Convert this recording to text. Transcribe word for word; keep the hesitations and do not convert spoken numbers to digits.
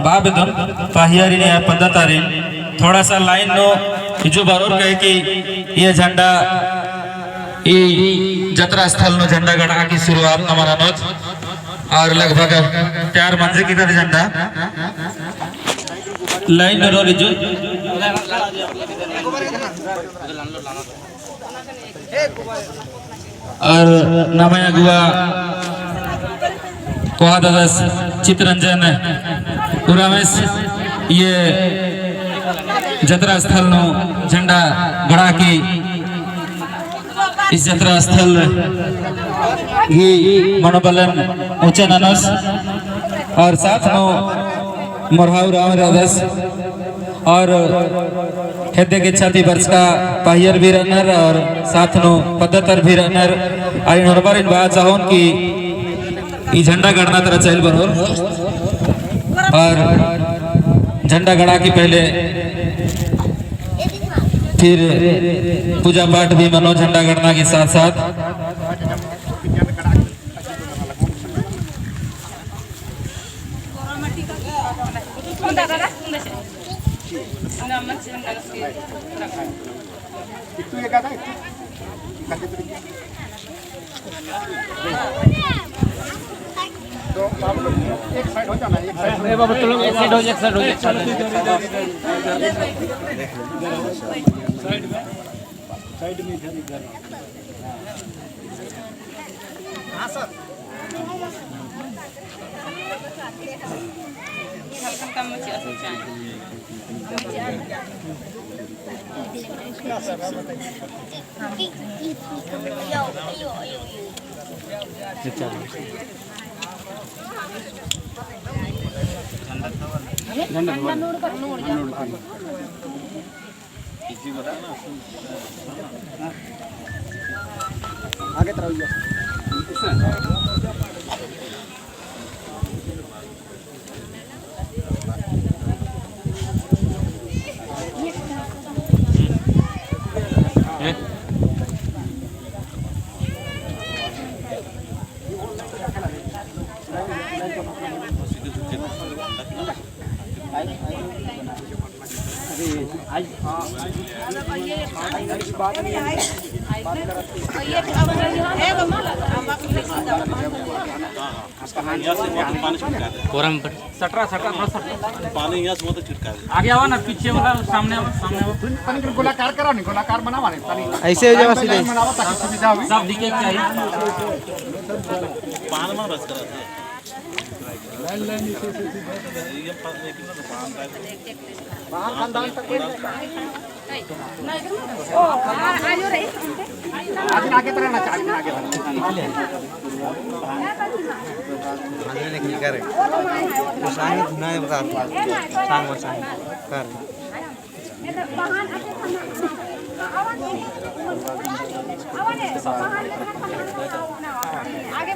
बाबेदन पहियारिन या पद्दा तारिन थोड़ा सा लाइन नू इजो बरोर काहे कि ये झंडा ई जतरा स्थल नू झंडा गड़ा की शुरुआत नमन ननोत और लगभग तैयार मंजे की कर झंडा लाइन नू रोर इजो। और नम्है अगुवा कोहा ददस चितरंजन उराँवस ये जतरा स्थल नू झंडा गड़ा की इस जतरा स्थल ही मनोबलन ऊँचा ननोस और साथ नू मोरहा उराँव रअदस। और हेद्दे गेच्छा ती बरचका पहियर भी रअनर और साथ नू पद्दा तर भी रअनर। आरिन होरमारिन बआ चाहोन कि ई झंडा गड़ना तरा चइल बरोर और झंडा गड़ा की पहले फिर पूजा पाठ भी मनो झंडा गड़ना के साथ साथ। तो आप लोग एक साइड हो जाना, एक साइड। ए बाबा, तुम लोग एक साइड हो जाओ, एक साइड हो जाओ, एक साइड हो जाओ। साइड में, साइड में इधर, इधर। हाँ सर। आगे तरफ भैया। कोरम पर। सटरा, सटरा, थोड़ा सा। पानी यहाँ से मत छिड़का दे। आगे आवा ना, पीछे वाला, सामने आवा, सामने आवा। तनिक गोलाकार करा नहीं, गोलाकार बनावा नहीं, तनिक। ऐसे हो जावा line by सीधे। Line बनावा ताकि सुविधा हुई। सब दिखे चाहिए। पान में बस करा दे। बाहर खानदान तक के। आगे तरह ना, आगे तरह। आगे लेकिन करे। तो सांग नहीं बता। सांग और सांग। कर। आगे